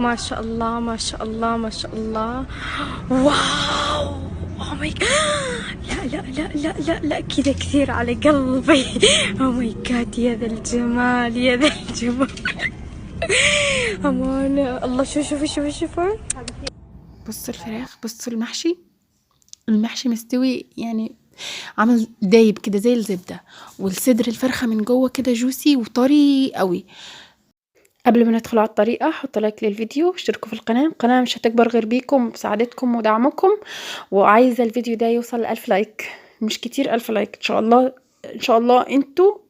ما شاء الله ما شاء الله ما شاء الله. wow، oh my، لا لا لا لا لا لا، كذا كثير على قلبي. oh my God، يا ذا الجمال يا ذا الجمال. امانه الله، شوفوا شوفوا شوفوا شوفوا. بصوا الفراخ، بصوا المحشي، المحشي مستوي يعني عامل دايب كده زي الزبدة، والصدر الفرخة من جوه كده juicy وطري قوي. قبل ما ندخل على الطريقة حطوا like للفيديو واشتركوا في القناة، القناة مش هتكبر غير بيكم بمساعدتكم ودعمكم. وعايزة الفيديو ده يوصل ل1000 like، مش كتير، 1000 like ان شاء الله، ان شاء الله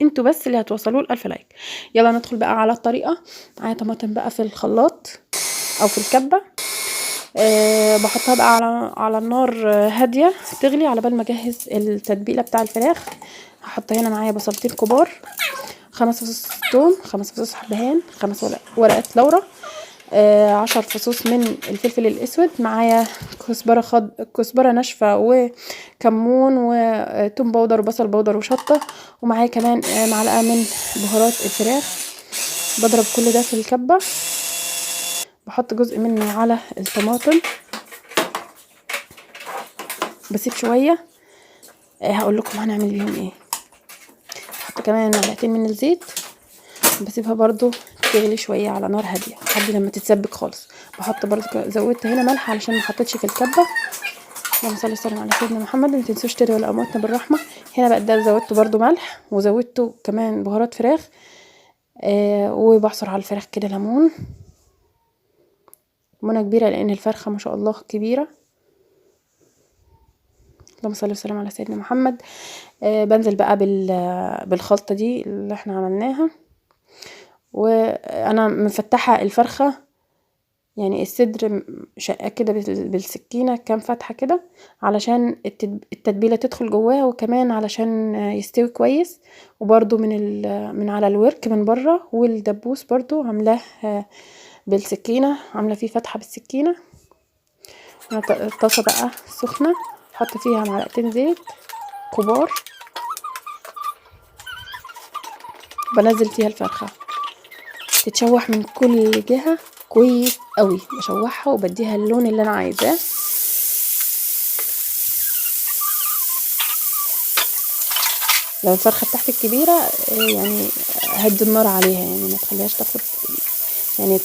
انتوا بس اللي هتوصلوا ل1000 like. يلا ندخل بقى على الطريقة. معايا طماطم بقى في الخلاط او في الكبة، بحطها بقى على النار هادية تغلي على بال ما اجهز التتبيلة بتاع الفراخ. هحط هنا معايا بصلتين كبار، 5 فصوص ثوم، 5 فصوص حبهان، 5 ورقات لورا، 10 فصوص من الفلفل الاسود، معايا كزبرة ناشفة وكمون وتوم powder وبصل powder وشطة، ومعايا كمان معلقة من بهارات الفراخ. بضرب كل ده في الكبة، بحط جزء منه على الطماطم، بسيب شوية، هقول لكم هنعمل بيهم ايه. بحط كمان معلقتين من الزيت، بسيبها برضو تغلي شوية على نار هادية لحد لما تتسبك خالص. بحط برضو زودت هنا ملح علشان ما حطيتش في الكبة. اللهم صل وسلم على سيدنا محمد. ما تنسوش تدعوا لأمواتنا بالرحمة. هنا بقى ده زودته برضو ملح، وزودته كمان بهارات فراخ، وبعصر على الفراخ كده ليمون، ليمونة كبيرة لأن الفرخة ما شاء الله كبيرة. اللهم صل وسلم على سيدنا محمد. بنزل بقى بالخلطة دي اللي احنا عملناها، وانا مفتحة الفرخة يعني الصدر شقة كده بالسكينة كام فتحة كده علشان التتبيلة تدخل جواها، وكمان علشان يستوي كويس. وبرده من على الورك من بره، والدبوس برده عاملاه بالسكينة، عاملة فيه فتحة بالسكينة. الطاسة بقى سخنة، حط فيها معلقتين زيت كبار، بنزل فيها الفرخة تتشوح من كل جهة كويس قوي، بشوحها وبديها اللون اللي انا عايزاه. لو الفرخة بتاعتك كبيرة يعني هدي النار عليها، يعني ما تخليهاش تاخد يعني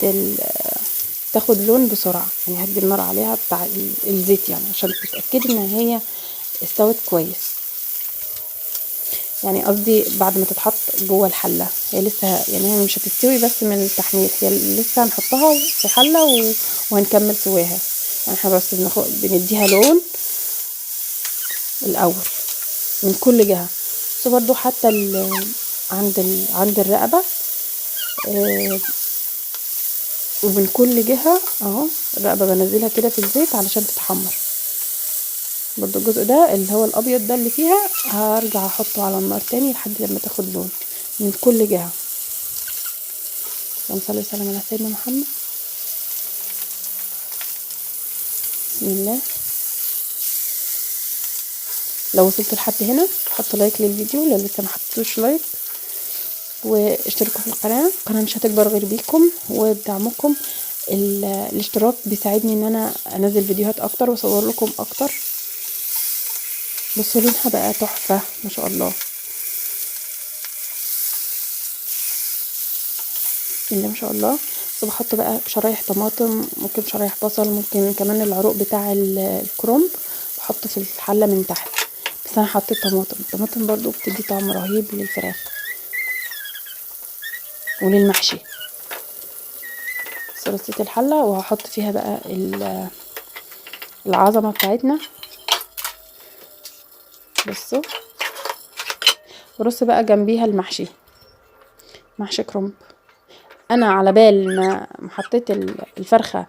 تاخد لون بسرعة، يعني هدي النار عليها بتاع الزيت يعني عشان تتأكدي ان هي استوت كويس. يعني قصدي بعد ما تتحط جوه الحلة، هي لسه يعني هي مش هتستوي بس من التحمير، هي لسه هنحطها في حلة وهنكمل سواها. يعني احنا بس بنديها لون الاول من كل جهة. بس برضو حتى عند الرقبة، ومن كل جهة اهو الرقبة بنزلها كده في الزيت علشان تتحمر. برضو الجزء ده اللي هو الابيض ده اللي فيها هرجع احطه على النار تاني لحد لما تاخد لون من كل جهة. اللهم صل وسلم على سيدنا محمد. بسم الله. لو وصلت لحد هنا حطوا like للفيديو لو لسه ما حطيتوش like، واشتركوا في القناة. القناة مش هتكبر غير بيكم وبدعمكم. الاشتراك بيساعدني ان انا انزل فيديوهات اكتر واصور لكم اكتر. بصوا لونها بقى تحفة ما شاء الله، بسم الله ما شاء الله. بس بحط بقى شرايح طماطم، ممكن شرايح بصل، ممكن كمان العروق بتاع الكرنب بحطه في الحلة من تحت. بس انا حطيت طماطم، الطماطم برضو بتدي طعم رهيب للفراخ وللمحشي. رصيت الحلة وهحط فيها بقى العظمة بتاعتنا. بصوا ورص بقى جنبيها المحشي، محشي كرنب. انا على بال ما حطيت الفرخة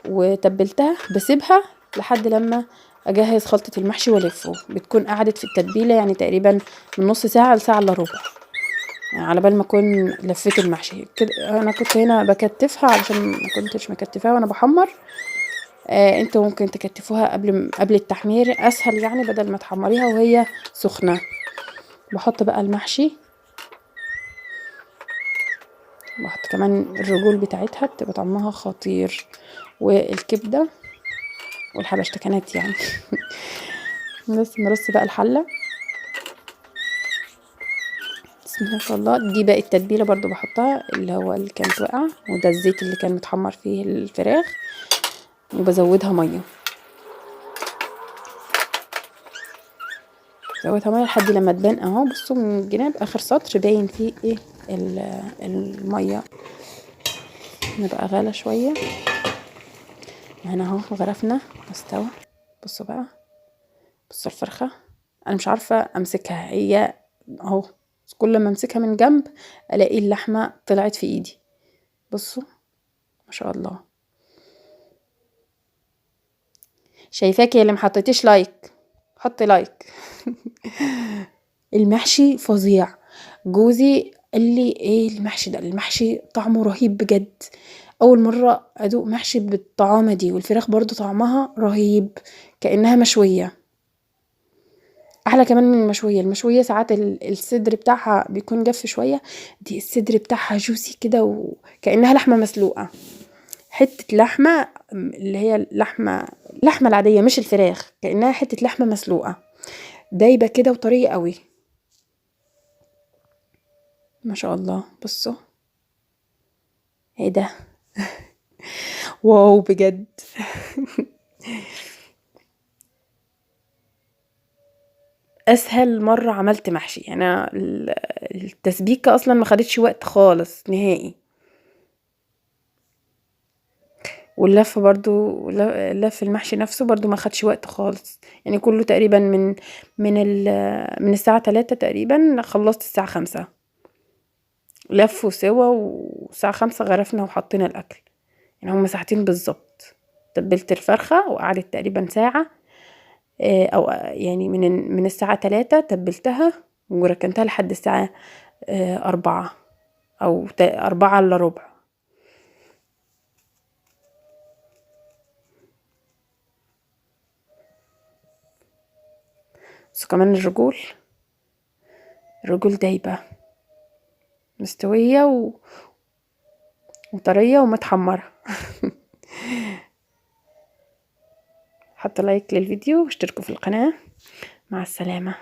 وتبلتها بسيبها لحد لما اجهز خلطة المحشي والفه، بتكون قعدت في التتبيلة يعني تقريبا من نص ساعة لساعة الا ربع، يعني على بال ما اكون لفيت المحشي كده. انا كنت هنا بكتفها علشان ما كنتش مكتفاها وانا بحمر. انتوا ممكن تكتفوها قبل التحمير اسهل، يعني بدل ما تحمريها وهي سخنة. بحط بقى المحشي بحط كمان الرجول بتاعتها بتبقى طعمها خطير، والكبده والحبشتكنات يعني. بس نرص بقى الحلة. بسم الله ما شاء الله. دي باقي التتبيله برضو بحطها، اللي هو اللي كانت واقعه، وده الزيت اللي كان متحمر فيه الفراخ، وبزودها مية، زودها مية لحد لما تبان اهو. بصوا من الجناب اخر سطر باين فيه ايه المية. نبقى غالة شوية هنا اهو، غرفنا مستوى. بصوا بقى، بصوا الفرخه، انا مش عارفه امسكها هي اهو، كل ما امسكها من جنب الاقي اللحمة طلعت في ايدي. بصوا ما شاء الله. شايفاكي اللي ما حطيتيش like، حطي like. المحشي فظيع. جوزي قال لي ايه المحشي ده، المحشي طعمه رهيب بجد، اول مرة ادوق محشي بالطعامه دي. والفراخ برضو طعمها رهيب كانها مشوية، احلى كمان من المشويه. المشويه ساعات الصدر بتاعها بيكون جف شوية، دي الصدر بتاعها جوسي كده وكانها لحمه مسلوقة، حتة لحمه اللي هي اللحمة العادية مش الفراخ، كانها حتة لحمه مسلوقة دايبه كده وطريه قوي ما شاء الله. بصوا ايه ده. واو بجد. اسهل مرة عملت محشي انا. التسبيكه اصلا ما خدتش وقت خالص نهائي، واللف برضو، لف المحشي نفسه برضو ما خدش وقت خالص، يعني كله تقريبا من الساعة 3 تقريبا خلصت الساعة 5 لف وسوا، والساعة 5 غرفنا وحطينا الاكل، يعني هما ساعتين بالظبط. تبلت الفرخه وقعدت تقريبا ساعة، او يعني من الساعة 3 تبلتها وركنتها لحد الساعة 4 او 3:45. بس كمان الرجول دايبة مستوية وطرية ومتحمرة. حطوا لايك للفيديو واشتركوا في القناة. مع السلامة.